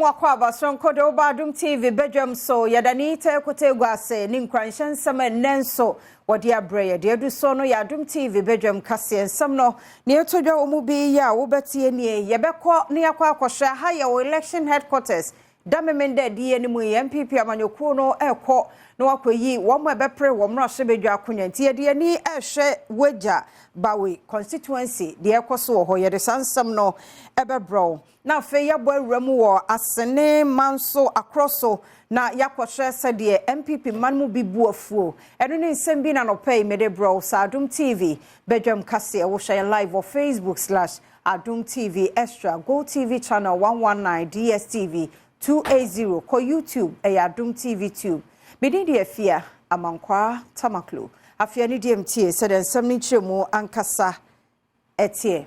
Yɛmu akɔ abasonko de woba Adom TV badwam so. Yɛda ne tɛ kote gu ase ne nkuranhyɛ nsɛm ɛnnɛ nso wɔde abrɛ yɛ. Deɛ adu so no yɛ Adom TV badwam kaseɛ nsɛm no ne ɛtɔ dwa wɔ mu bi yɛ a wobɛtie nie. Yɛbɛkɔ ne yɛakɔ akɔhwɛ aha yɛ wɔ election headquarters da Memenda adi anim yi. NPP amanyɔkuo no ɛkɔ na wakɔyi wɔn a ɛbɛpere wɔn mmarahyɛbadwa akonnwa, nti yɛde ani ɛrehwɛ Weija Gbawe constituency, deɛ ɛkɔ so wɔ hɔ. Yɛde saa nsɛm no ɛbɛbrɛw. Na afei yɛabɔ awura mu wɔ Asene Manso akorɔ so na yɛakɔhwɛ sɛdeɛ NPP mma no mu bi bu afuo. Ɛno ne nsɛm bi na nɔpɛ yi mede brɛw sa Adom TV badwam kaseɛ. Wohwɛ yɛn live wɔ Facebook/Adom TV Extra, Go TV channel 119, DSTV 280. Kɔ YouTube, ɛyɛ Adom TV Tube. Medin de Afia Amankwaa Tamaklo. Afei ne deɛ mtie sɛdeɛ nsɛm no nkyerɛ mu ankasa ɛteɛ.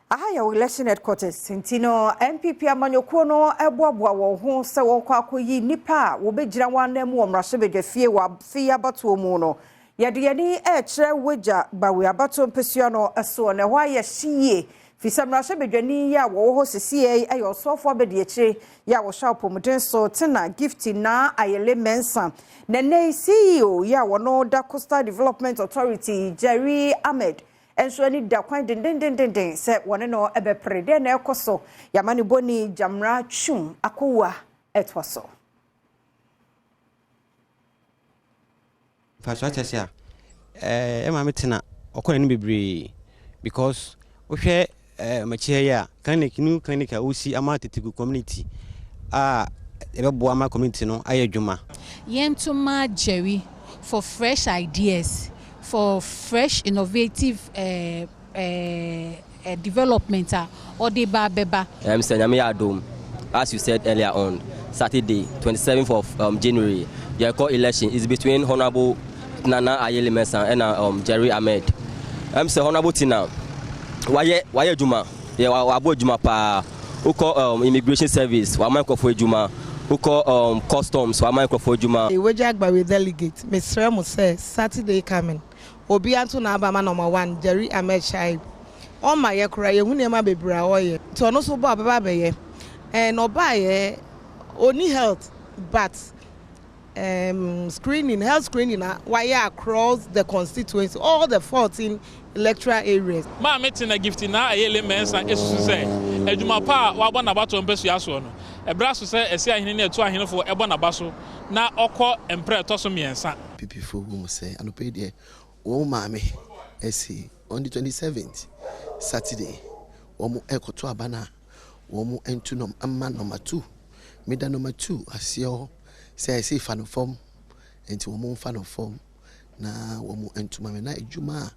Aha yɛ election headquarters, nti no NPP amanyɔkuo no ɛboaboa wɔn ho sɛ wɔkɔ akɔyi nnipa a wɔbɛgyina wɔn anan mu wɔ mmarahyɛbadwa fie wɔ afe abatoɔ mu no. Yɛde yɛni ɛrekyerɛ Weija Gbawe abatoɔ mpasua no soɔ, na ɛhɔ ayɛ hye yie fi sɛ mmarahyɛbadwani yi a wɔwɔ hɔ sesie yi ɛyɛ ɔsoafoɔ abadiakyire yi a wɔhyɛ apɔmuden so, Tina Gifty Naa Ayele Mensa, na nnɛ yi CEO yi a wɔno da Coastal Development Authority, Jerry Ahmed, nso ani da kwan dendendendenden sɛ wɔne no ɛbɛpere. Deɛ na ɛkɔ so, yɛama ne bɔni Gyamra Twum Akowua ɛtoa so. Fa so akyɛ sɛ a ɛma me tena ɔkɔ n'anim bebree because wohwɛ makyi ha yi a, clinic, new clinic a wosi ama Tetigu community a ɛbɛboa ama community no ayɛ adwuma. Yɛntoma Jerry for fresh ideas, for fresh innovative development a ɔde ba bɛba. Sɛ Nyame yɛ adom, as you said earlier on, Saturday, 27th of January, yɛkɔ election is between Honorable Nana Ayele Mensah and Jerry Ahmed. Sɛ Honorable Tina, wayɛ adwuma, yɛ wabɔ adwuma paa. Wokɔ immigration service, wama nkurɔfoɔ adwuma. Wokɔ customs, wama nkurɔfoɔ adwuma. Weija Gbawe delegate, mesrɛ mo sɛ Saturday coming, obiara nto n'aba ma number one, Jerry Ahmed Shaib. Ɔma yɛ kora yɛhu nneɛma bebree a ɔyɛ, nti ɔno nso bɔ a ɔbɛba abɛyɛ. Ɛn ɔbaayɛ oni health, but screening, health screening a wayɛ across the constituency, all the 14 electoral areas. Maame Tina Gifty Naa Ayele Mɛnsa esusu sɛ adwuma pa a wabɔ n'abatoɔ mpasua soɔ no, ɛbrɛ so sɛ ɛsi ahene ne ɛto ahenefoɔ ɛbɔ n'aba so na ɔkɔ mprɛ ɛtɔ so 3. NPP hu mu sɛ anɔpɛ yi deɛ wɔn maame asi on the 27th, Saturday, wɔn ɛkɔto aba no a wɔn nto nɔm ama number two. Meda number two aseɛ hɔ sɛ ɛsɛ fa no fam, nti wɔn mfa no fam na wɔn ntoma mi na adwuma a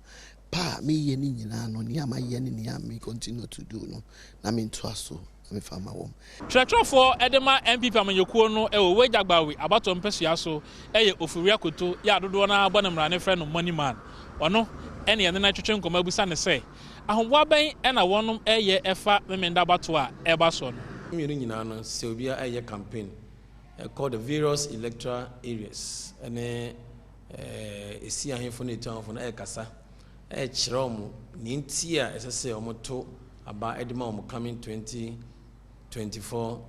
pa a meyɛ ne nyinaa no, nea mayɛ ne nea me continue to do no, na me ntoa so na mefa ma wɔn. Twerɛtwerɛfoɔ ɛde ma NPP amanyɔkuo no ɛwɔ Weija Gbawe abatoɔ mpasua so ɛyɛ Ofori Akoto yɛ adodoɔ no abɔ ne mmarane frɛ no Money Man. Ɔno ɛne yɛne no atwetwe nkɔmmɔ abusa ne sɛ ahoboa bɛn ɛna wɔnom ɛyɛ ɛfa Memenda abatoɔ a ɛba soɔ no. Mmienu nyinaa no, sɛ obiara ɛyɛ campaign ɛkɔ the various electoral areas ɛne esi ahemfo ne etu ahemfo no ɛrekasa ɛrekyerɛ wɔn ne nti a ɛsɛ sɛ wɔn to aba ɛde ma wɔn coming 2024,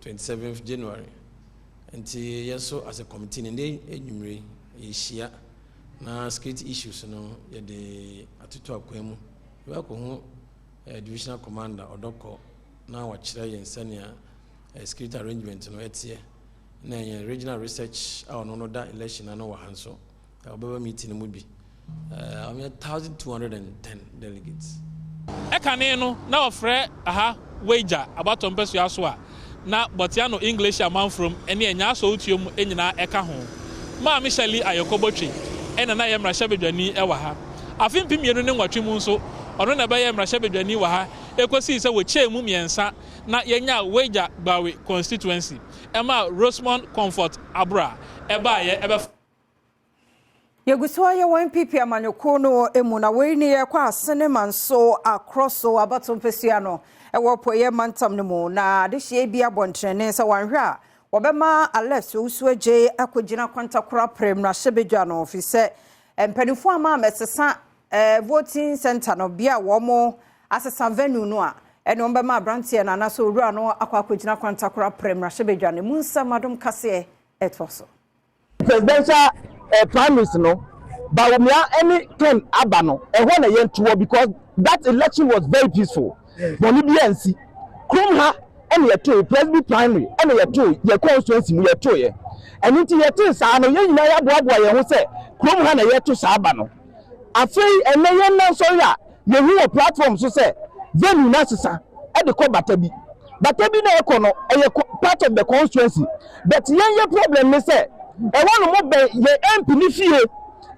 27th January. Nti yɛn nso as a committee ne ne enwumere yɛhyia na security issues no yɛde atoto akwan mu. Yɛbɛkɔ ho divisional commander ɔdɔkɔ na wakyerɛ yɛn sɛnea security arrangement no ɛteɛ, na yɛn regional research a ɔno no da election ano wɔ ha nso ɔbɛba meeting no mu bi. Ɔyɛ 1210 delegates. Ɛkane no na wɔfrɛ aha Weija abatɔ mpasua so a na Bortianor Ngleshie Amanfrom ne Anyaa Sowutuom nyinaa ɛka ho. Maame Shirley Ayɔkɔ Botwe ɛna na yɛ mmarahyɛbadwani ɛwɔ ha. Afe 2008 mu nso, ɔno na ɛbɛyɛ mmarahyɛbadwani wɔ ha ɛkɔsii sɛ wɔkyɛɛ mu 3 na yɛnya Weija Gbawe constituency ɛma Rosemond Comfort Abura ɛbaayɛ ɛbɛfa. Yɛgu so ayɛ wɔn NPP amanyɔkuo no mu, na wei ne yɛkɔ Asene Manso akorɔ so abato mpasua no ɛwɔ Pɔyɛ mantam no mu, na adehyɛ bi abɔntenene sɛ wɔanhwɛ a wɔbɛma Alex Owusu Agye akɔgyina kwantakora prɛ mmarahyɛbadwa no, firi sɛ mpanimfoɔ ama mɛsesa voting center no bia wɔn asesa venue no a Ɛne wɔn bɛma aberanteɛ no anaasɛ owura no akɔ akɔgyina kwantakora prɛ mmarahyɛbadwa no mu nsɛm adom kaseɛ ɛtoa so. Presidential primaries no, Bawumia ne Ken aba no, ɛhɔ na yɛntoɔ because that election was very peaceful. Bɔne bi ansi. Kurom ha ɛna yɛtoe, Presby primary ɛna yɛtoe, yɛ constituency mu yɛtoeɛ. Ɛno nti yɛtee saa no, yɛn nyinaa yɛaboaboa yɛn ho sɛ kurom ha na yɛto saa aba no. Afei ɛnnɛ yɛn nna nsɔre a, yɛhu wɔ platform so sɛ venue no asesa de kɔ Batabi. Batabi na ɛkɔ no, ɛyɛ part of the constituency. But yɛn yɛ problem ne sɛ, ɛhɔ nom bɛn yɛn MP no fie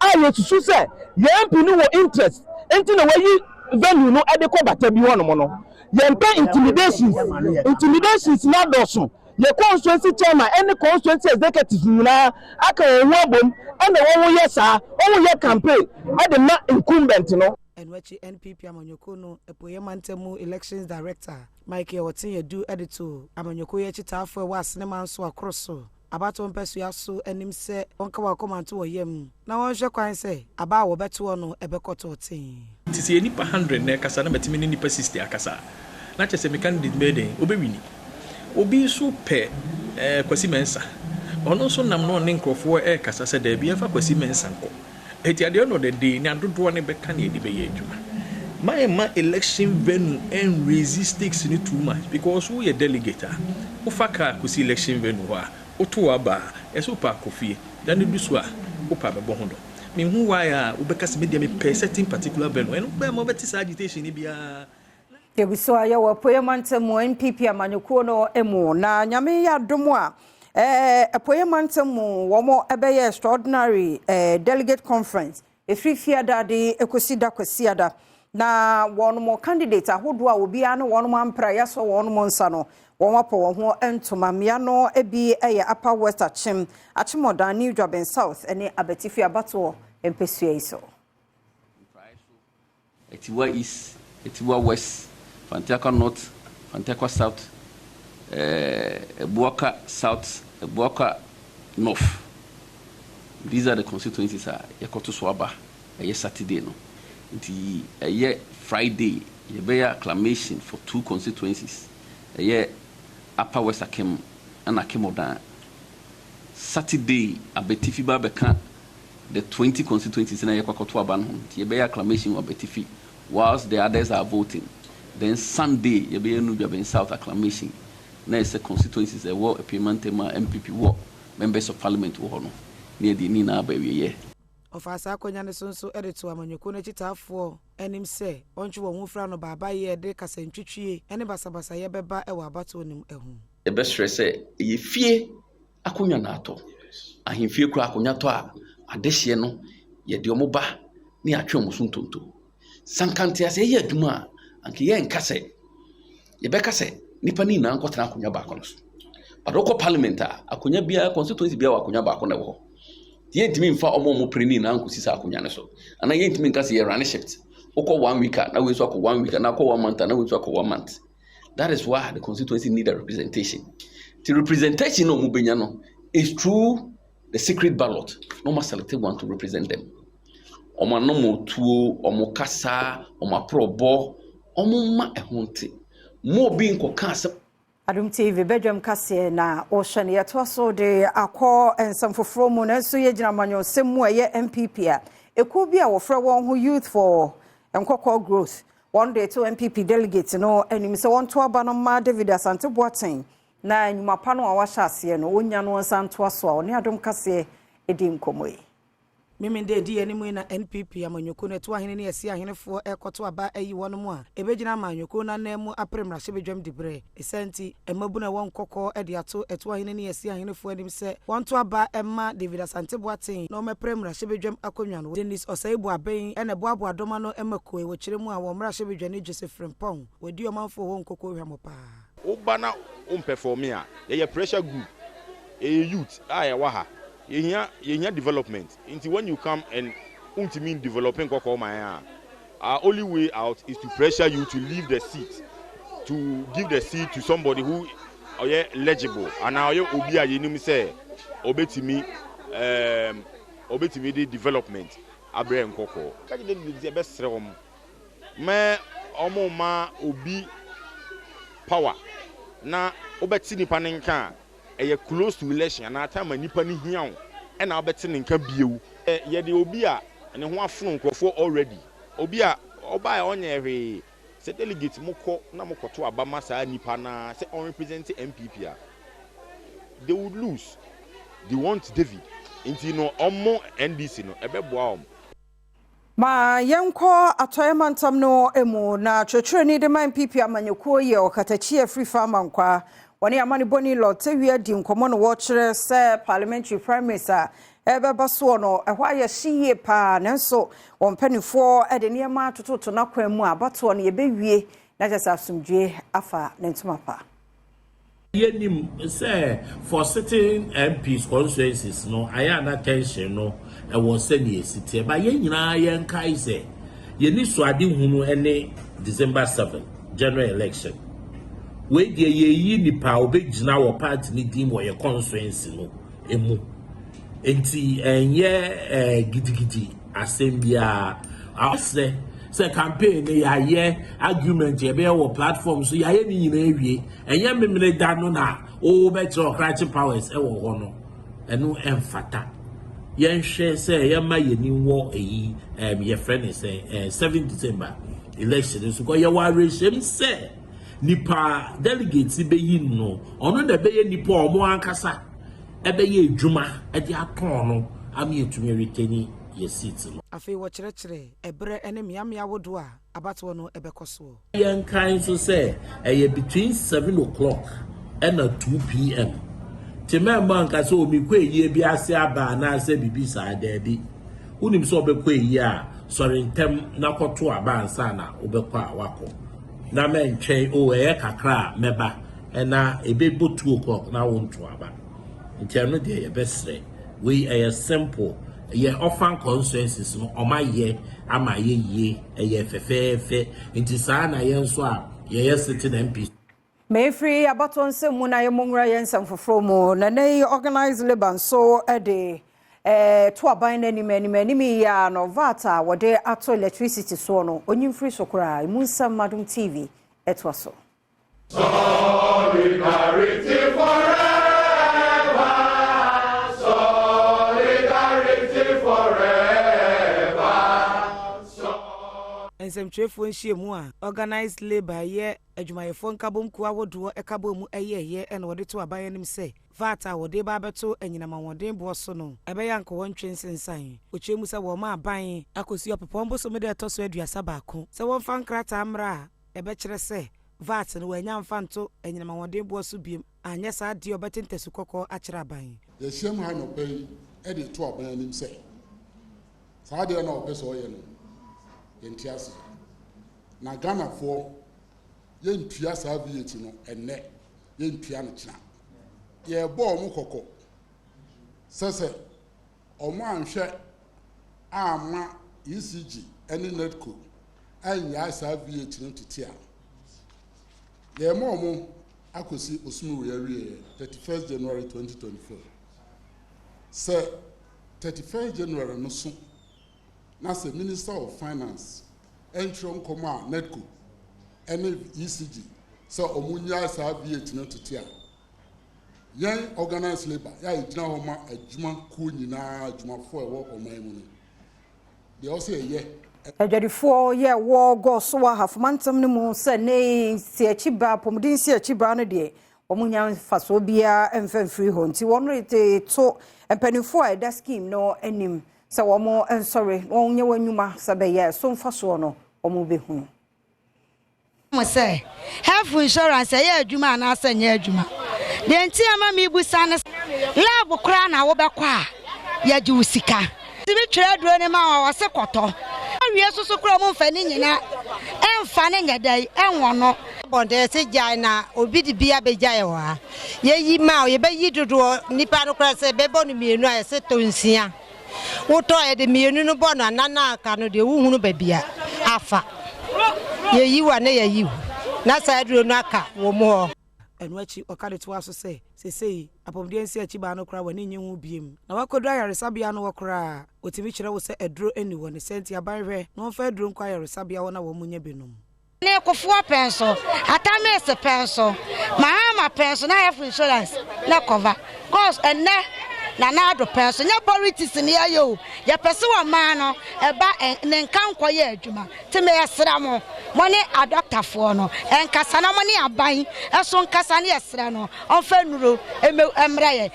a yɛsusu sɛ yɛn MP no wɔ interest nti na wayi venue no de kɔ Batabi hɔ nom no. Yɛmpɛ intimidations. Intimidations no adɔɔso. Yɛ constituency chairman ne constituency executives nyinaa aka wɔn ho abom na wɔn yɛ saa, wɔn yɛ campaign de ma incumbent no. Ɛno akyi NPP amanyɔkuo no Apueeɛ Mantam mu Elections Director, Michael Oteng Adu de too amanyɔkuo yi akyitaafoɔ a ɛwɔ Asene Manso Akoro so abatoɔ mpasua so anim sɛ wɔnka wɔn akoma nto wɔn yam na wɔnhwɛ kwan sɛ aba a wɔbɛtoɔ no bɛkɔ tɔɔtee. Nti sɛ yɛ nnipa hundred na ɛkasa na matumi ne nnipa 60 akasa a, na kyerɛ sɛ me candidate bɛyɛ dɛn? Ɔbɛwini. Obi nso pɛ eh, Kwasi Mensah. Ɔno nso nam na ɔne nkurɔfoɔ ɛrekasa sɛ daabi yɛmfa Kwasi Mensah nkɔ. Enti at the end of the day, nea dodoɔ no bɛka na yɛde bɛyɛ adwuma. Ma yɛmma election venue ɛnraise stakes no too much because woyɛ delegate a, wofa car kɔsi election venue hɔ a, woto w'aba a, ɛsɛ wopɛ akɔ fie. Da no du so a, wopɛ a bɛbɔ ho dɔ. Menhu why a wobɛka sɛ medeɛ mepɛ certain particular venue. Ɛno bɛma wobɛte saa agitation no biara. Yɛgu so a yɛwɔ Apueeɛ Mantam mu NPP amanyɔkuo no mu na Nyame yɛ adom a Apueeɛ Mantam mu wɔn bɛyɛ extraordinary delegate conference ɛfiri Fiada de kɔsi da Kwasiada na wɔn mo candidate ahodoɔ a obiara ne wɔn ampra yɛasɔ wɔn mo nsa no wɔn apɔ wɔn ho ntoma mmea no bi yɛ Upper West Akyem, Akyemɔdan, New Dwaben South ne Abatifi abatoɔ mpɛsua yi so. Atiwa East, Atiwa West, Fanteakwa North, Fanteakwa South, Abuakwa South, Abuakwa North. These are the constituencies a yɛkɔto so aba ɛyɛ Saturday no. Nti ɛyɛ Friday yɛbɛyɛ acclamation for two constituencies, ɛyɛ Upper West Akim ɛna Akim Odan. Saturday Abetifi ba abɛka the 20 constituencies na yɛkɔ akɔto aba no ho nti yɛbɛyɛ acclamation wɔ Abetifi whilst the others are voting. Then Sunday yɛbɛyɛ New Juaben South acclamation na ɛsɛ constituencies a ɛwɔ Apuei Mantam a NPP wɔ members of parliament wɔ hɔ no na yɛde ne nyinaa aba awieɛ. Ɔfaa saa akwanya no so nso de too amanyɔkuo no akyitaafoɔ anim sɛ wɔntwe wɔn ho mfiri anobaabayɛ a ɛde kasantwitwie ne basabasayɛ bɛba wɔ abatoɔ no mu ho. Yɛbɛsrɛ sɛ ɛyɛ fie akonnwa na atɔ. Ahemfie koraa akonnwa tɔ a, adehyeɛ no yɛde wɔn ba na yɛatwe wɔn so ntonto. Sɛ anka nteaseɛ yɛ adwuma a, anka yɛnka sɛ yɛbɛka sɛ nnipa no nyinaa nkɔtena akonnwa baako no so. But wokɔ parliament a, akonnwa biara constituency biara wɔ akonnwa baako na ɛwɔ hɔ. Yɛntumi mfa wɔn a wɔpere no nyinaa nkɔsi saa akonnwa no so. Anaa yɛntumi nka sɛ yɛrane shift. Wokɔ one week a, na wei nso akɔ one week, anaa akɔ one month a, na wei nso akɔ one month. That is why the constituency need a representation. The representation no wɔn bɛnya no is through the secret ballot. Na wɔn select one to represent them. Wɔn anom tuo, wɔn kasa, wɔn aporɔbɔ, wɔn mma ɛho nte. Mo obi nkɔka asɛm. Adom TV badwam kaseɛ na wɔhyɛ no. Yɛtoa so de akɔ nsɛm foforɔ mu, nanso yɛgyina amanyɔsɛm mu a ɛyɛ NPP a ekuo bi a wɔfrɛ wɔn ho Youth for Nkɔkɔɔ Growth wɔn de to NPP delegate no anim sɛ wɔnto aba no ma David Asante Boateng na nnwuma pa no a wahyɛ aseɛ no wɔnya no nsa ntoa so a ɔne Adom kaseɛ di nkɔmmɔ yi. Memenda a edi yɛn anim yi na NPP amanyɔkuo no ɛto ahene ne ɛse ahenefoɔ rekɔto aba ayi wɔnom a ɛbɛgyina amanyɔkuo no ananmu apere mmarahyɛbadwam diberɛ. Ne saa nti, mmabunu a ɛwɔ Nkɔkɔɔ de ato ɛto ahene ne ɛse ahenefoɔ anim sɛ wɔnto aba mma David Asante Boateng na ɔmmɛpere mmarahyɛbadwam akonnwa no. Dennis Osei Boaben na ɛboaboa dɔm ano ma kuo yi wɔ kyerɛ mu a wɔn mmarahyɛbadwani Joseph Frimpong wadi ɔmanfoɔ wɔ Nkɔkɔɔ hwammɔ paa. Woba na wo mpɛfɔme a, yɛyɛ pressure group, yɛyɛ youth a yɛwɔ ha, Yɛhia yɛhia development nti when you come and wontumi ndevelope nkɔkɔɔ ma yɛn a, our only way out is to pressure you to leave the seat to give the seat to somebody who ɔyɛ legible anaa ɔyɛ obi a yɛnim sɛ ɔbɛtumi um, ɔbɛtumi de development abrɛ nkɔkɔɔ. Ka kyerɛ delegate sɛ yɛbɛsrɛ wɔn mɛ wɔn mma obi. power na wobɛte nipa no nka a, ɛyɛ close to election anaa time a nipa no hia wo ɛna wobɛte ne nka bio. Yɛde obi a ne ho afono nkurɔfoɔ already, obi a ɔbaeɛ a ɔnyɛɛ hwee, sɛ delegate mokɔ na mokɔto aba ma saa nipa no ara sɛ ɔnrepresente NPP a, they would lose. They want David nti no ɔmo NDC no ɛbɛboa wɔn. Ma yɛnkɔ Atɔeɛ Mantam no mu na kyerɛkyerɛni de ma NPP amanyɔkuo yɛ ɔkatakyie afiri Amankwaa. Wɔne amanebɔni Lord Tewia di nkɔmmɔ no wɔkyerɛ sɛ parliamentary primaries a ɛbɛba soɔ no ɛhɔ ayɛ hye yie paa, nanso wɔn mpanimfoɔ de nneɛma atototo n'akwan mu a abatoɔ no yɛbɛwie na kyerɛ sɛ asomdwie afa ne ntoma pa. Yɛnim sɛ for sitting MPs constituencies no, ayɛ ana tension no ɛwɔ sɛnea esi teɛ, ba yɛn nyinaa yɛnkae sɛ yɛni so ade hunu ne December 7 general election. Wei deɛ, yɛyi nipa a ɔbɛgyina wɔ party ne din wɔ yɛ constituency no emu, nti ɛnyɛ gidigidi asɛm biara. Asrɛ sɛ campaign no, yɛayɛ argument, yɛbɛyɛ wɔ platform so, yɛayɛ ne nyinaa awie. Ɛnyɛ memene da no na wobɛkyerɛ ɔkrakye powers ɛwɔ hɔ no, ɛno ɛmfata. Yɛnhwɛ sɛ yɛma yɛni wɔ ɛyi yɛfrɛ ne sɛ 7 December election nso kɔ. Yɛwɔ awerɛhyɛm sɛ nipa delegates bɛyi no, ɔno na ɛbɛyɛ nipa a ɔmo ankasa ɛbɛyɛ adwuma ɛde atɔn no ama yɛtumi retain yɛ seat no. Afei wɔkyerɛkyerɛ ɛberɛ ne mmeammea ahodoɔ a abatoɔ no ɛbɛkɔ soɔ. Yɛnkae nso sɛ ɛyɛ between 7 o'clock ɛna 2 p.m. Te mɛmma nka sɛ omikɔ eyie bi ase aba anaasɛ biribi saa. Daabi, wonim sɛ ɔbɛkɔ eyie a, sɔre ntɛm na kɔto aba ansa na wobɛkɔ a wakɔ na mɛntwɛn o ɛyɛ kakra a mɛba ɛna ebɛbɔ 2 o'clock na wonto aba. Nti ɛno deɛ, yɛbɛsrɛ, wei ɛyɛ simple. Yɛ orphan constituencies no, ɔma yɛ ama yɛ yie, ɛyɛ fɛfɛɛfɛ, nti saa na yɛn nso a yɛyɛ sitting MP. Mefiri abatoɔ nsɛm mu na yɛmmɔ nwura yɛn nsɛm foforɔ mu na nɛ yi organised labour nso de to aban no anim anim anim yi a no VAT a wɔde ato electricity soɔ no, ɔnyi mfiri so koraa. Emu nsɛm Adom TV ɛtoa so. Solidarity forever. Solidarity forever. Nsɛmtwerɛfoɔ nhyiamu a organised labour yɛ adwumayɛfoɔ nkabom kuo ahodoɔ ɛka bɔ mu ɛyɛɛyɛ ɛna wɔde to aban anim sɛ VAT a wɔde ba abɛto anyinam ahoɔden boɔ so no, ɛbɛyɛ anka wɔntwe nsensan. Wɔkyerɛ mu sɛ wɔn aban akɔsi Ɔpepɔn bosome da ɛtɔ so 31 sɛ wɔmfa nkrataa mmra a ɛbɛkyerɛ sɛ VAT no wɔanya mfa nto anyinam ahoɔden boɔ so biem. Anyɛ saa deɛ, ɔbɛte ntasu kɔkɔɔ akyerɛ aban. Yɛahyia mu ha nɔpɛ yi de to aban anim sɛ saa adeɛ no a ɔpɛ sɛ ɔyɛ no, yɛnte aseɛ. Na Ghanafoɔ, yɛntua saa VAT no ɛnnɛ, yɛntua no kyena. Yɛrebɔ ɔmo kɔkɔ sɛ ɔmo anhwɛ amma ECG ne NEDCO annyae saa VAT no tete a, yɛrema ɔmo akɔsi bosome wei awieɛ, 31 January 2024. Sɛ 31 January no so na sɛ Minister of Finance ɛntwerɛ nkɔmɔ a NEDCO ɛne ECG sɛ ɔmo nyae saa VAT no tete a, yɛn organised labour yɛ a yɛgyina hɔ ma adwuma kuo nyinaa, adwumafoɔ a ɛwɔ ɔman mu no deɛ, ɔsɛ yɛyɛ. Adwadifoɔ yɛ wɔ Gɔso wɔ Ahafoma ntam no mu sɛ ne si akyi ba apɔmuden si akyi ba no deɛ, wɔn nya mfasoɔ biara mfa mfiri hɔ, nti wɔn de to mpanimfoɔ a ɛda scheme no anim sɛ wɔn nsɔre na wɔn nyɛ wɔn nnwuma sɛ bɛyɛ so mfasoɔ no wɔn bɛhunu. Mo sɛ health insurance ɛyɛ adwuma anaasɛ nyɛ adwuma deɛ, nti ama mebusa no, lab koraa na wobɛkɔ a, yɛgye wo sika. Tumi twerɛ aduro no ma wa wɔse kɔtɔ awie soso koraa mu mfa ne nyina ɛmfa ne nyɛ dɛn ɛnwɔ no. Bɔntɛ sɛ gyae na obi de bi abɛgyae wɔ ha. Yɛyi ma yɛbɛyi dodoɔ nipa no koraa sɛ bɛbɔ no mmienu a, yɛsɛ tɔ nsia. Wotɔ, yɛde mmienu no bɔ no anan a aka no deɛ, wohunu baabi a afa. Yɛyi wa na yɛyi wo na saa aduro no aka wɔ mu hɔ. Ɛno akyi, ɔka de toa so sɛ sesei apɔmuden si akyi baa no koraa, w'ani nye ho biem na wakɔduru ayaresabea no wɔ koraa, wɔtumi kyerɛ wo sɛ aduro nni hɔ. Ne sɛ nti aban hwɛ na wɔmfa aduro nkɔ ayaresabea hɔ na wɔn nyɛ binom. Ne Kufuor pɛn so, Atta Mills pɛn so, Mahama pɛn so na health insurance na cover cos ɛnɛ Nana Addo pɛn so nyɛ politics ne yɛyɛ o, yɛpɛ sɛ ɔman no ɛba ne nka nkɔ yɛ adwuma nti mesrɛ mo, mo ne adɔktafoɔ no nkasa na mo ne aban nso nkasa ne yɛsrɛ no ɔmfa nnuro mmrɛ yɛn.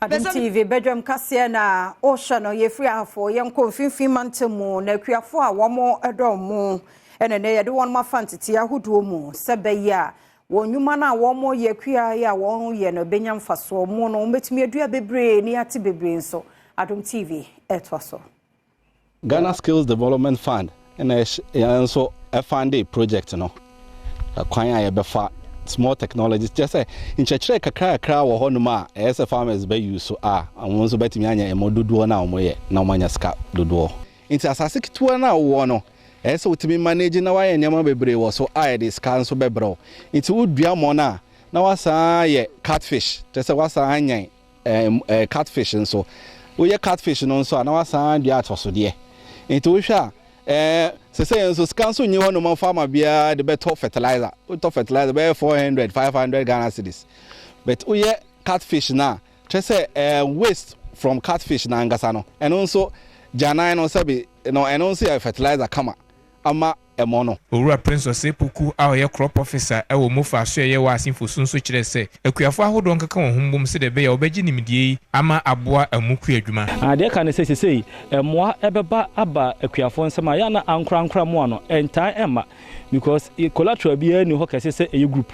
Adom TV badwam kaseɛ na wohwɛ no. Yɛfiri Ahafo yɛnkɔ Mfimfini Mantam mu na akuafoɔ a wɔn dɔ mo ɛna nɛ yɛde wɔn afa nteteɛ ahodoɔ mu sɛ bɛyɛ a wɔn nnwuma no a wɔn yɛ akua yɛ a wɔn yɛ no bɛnya mfasoɔ mu no wɔn bɛtumi adua bebree ne ate bebree nso. Adom TV ɛtoa so. Ghana Skills Development Fund na yɛn nso fundee project no. Kwan a yɛbɛfa small technologies kyerɛ sɛ nkyerɛkyerɛ kakra kakra wɔ hɔnom a ɛyɛ sɛ farmers bɛ use so a wɔn nso bɛtumi anya ɛmo dodoɔ no a wɔyɛ na wɔanya sika dodoɔ. Nti asase ketewa no a wowɔ no ɛyɛ sɛ wotumi manage na woayɛ nneɛma bebree wɔ so a ɛde sika nso bɛbrɛ wo. Nti wodua mɔ no a na woasan ayɛ catfish kyerɛ sɛ woasan anyan ɛɛ catfish nso. Woyɛ catfish no nso a na wasan adua atɔsodeɛ. Nti wohwɛ a ɛɛ sɛsɛ yɛn nso sika nso nyi hɔ nom farmer biara de bɛtɔ fertilizer. Wotɔ fertilizer bɛyɛ 400 500 Ghana cedis. But woyɛ catfish no a kyerɛ sɛ ɛɛ waste from catfish no ankasa no ɛno nso gyanan no sɛbi no ɛno nso yɛ fertilizer kama ama ɛmɔ no. Owura Prince Osei Poku a ɔyɛ Crop Officer wɔ Mofa Asoɛeɛ wɔ Asenfo so nso kyerɛɛ sɛ akuafoɔ ahodoɔ nkeka wɔn ho mbom sɛdeɛ ɛbɛyɛ a wɔbɛgye nimdeɛ yi ama aboa ɛmo kuadwuma. Deɛ ɛka ne sɛ seesei mmoa bɛba aba akuafoɔ nsam a, ɛyɛ a na ankorankora mmoa no ntaa mma because collateral biara nni hɔ kɛse sɛ ɛyɛ group.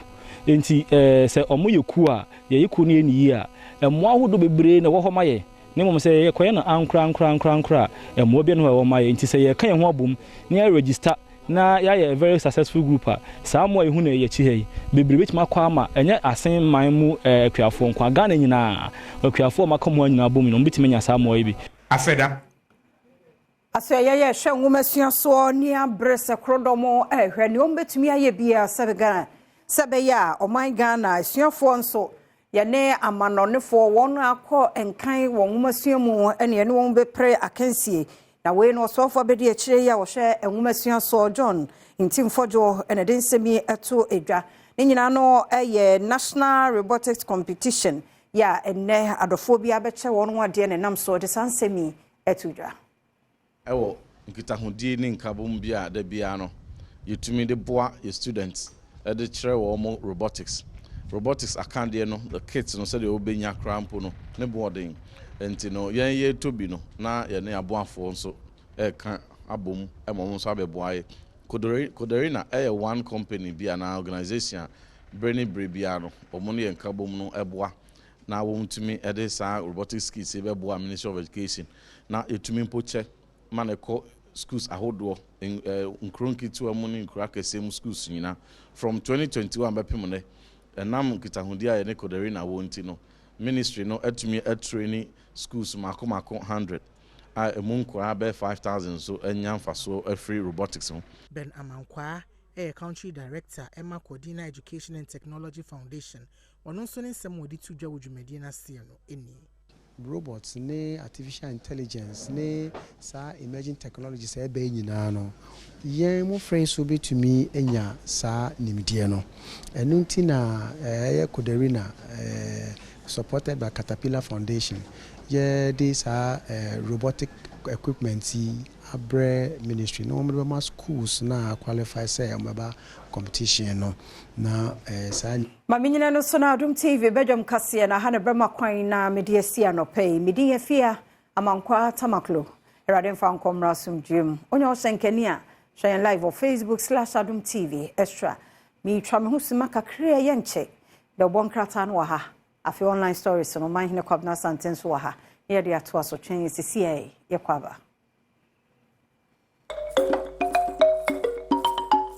Enti sɛ wɔyɛ kuo a, yɛyɛ kuo no yɛ no yie a, mmoa ahodoɔ bebree na ɛwɔ hɔ ma yɛn. Na mmom sɛ yɛkɔyɛ no ankorankorankorankora a, mmoa biara nni hɔ a ɛwɔ ma yɛn. Nti sɛ yɛka yɛn ho abom na yɛ register na yɛayɛ a very successful group a, saa mmoa a yɛhu no yɛn akyi ha yi, bebree bɛtumi akɔ ama, ɛnyɛ Asen man mu akuafoɔ nko ara, Ghana nyinaa, akuafoɔ a wɔaka mmoa nyinaa abom no, wɔbɛtumi anya saa mmoa yi bi. Afeda. Asoɛeɛ yɛ hwɛ nwomasua soɔ ne abere sɛ korodɔm rehwɛ nea wɔbɛtumi ayɛ biara sɛ Ghana sɛ ɛbɛyɛ a ɔman Ghana asuafoɔ nso yɛne amanɔnefoɔ wɔn akɔ nkan wɔ nwomasua mu ne yɛne wɔn bɛpere akansie. Na wei no ɔsoafoɔ abɛdi akyire yi a ɔhwɛ nwomasua soɔ John Ntimfɔdwoɔ na ɛde nsɛm yi to dwa. Ne nyinaa no yɛ National Robotics Competition yɛ a ɛnnɛ adɔfoɔ bi abɛkyɛ wɔn ho adeɛ na ɛnam soɔ de saa nsɛm yi to dwa. Wɔ nkitahodie ne nkabom bi a da biara no yɛtumi de boa yɛ students de kyerɛ wɔn robotics. Robotics akadeɛ no, the kits no sɛdeɛ wobɛnya koraa mpo no ne boɔ den. Nti no yɛn yɛretɔ bi no na yɛne aboafoɔ nso reka abom ma wɔn nso abɛboa yɛ. Coderina yɛ one company bi anaa organisation a bere ne bere biara no wɔn ne yɛn nkabom no boa na wɔtumi de saa robotics kits yi bɛboa Ministry of Education na yɛtumi mpo kyɛ ma no kɔ schools ahodoɔ, nkuro nketewa mu ne nkuro akɛseɛ mu schools nyina. From 2021 bɛpem nnɛ, ɛnam nkitahodie a yɛne Coderina wɔ nti no, Ministry no atumi atraini schools mmaako mmaako 100 a ɛmu nkwadaa bɛyɛ 5,000 nso anya mfasoɔ afiri robotics ho. Ben Amankwaa yɛ Country Director ma Cordina Education and Technology Foundation. Ɔno nso ne nsɛm a ɔde to dwa wɔ dwumadie no aseɛ no nie. Robots ne artificial intelligence ne saa emerging technologies a ɛba yi nyinaa no, yɛn mmofra yi nso bɛtumi anya saa nimdeɛ no. Ɛno nti na ɛyɛ Coderina supported by Caterpillar Foundation yɛde saa robotic equipment yi abrɛ ministry na wɔde bɛma schools no a qualify sɛ wɔbɛba competition no na saa. Ma menyina no so na Adom TV badwam kaseɛ na ha na bɛma kwan na mede asi anɔpa yi. Me din Afia Amankwaa Tamaklo. Awurade mfa nkɔ mmra asomdwoeɛ mu. Wonya ɔhyɛnkani a, hwɛ yɛn live wɔ Facebook slash Adom TV Extra. Meretwa me ho sima kakra a yɛnkyɛ. Bɛbɔ nkrataa no wɔ ha. Afei online stories no, Ɔmanhene Kwabena Asante nso wɔ ha. Na yɛde atoa so. Twɛn yɛn sisi a yɛkɔ aba.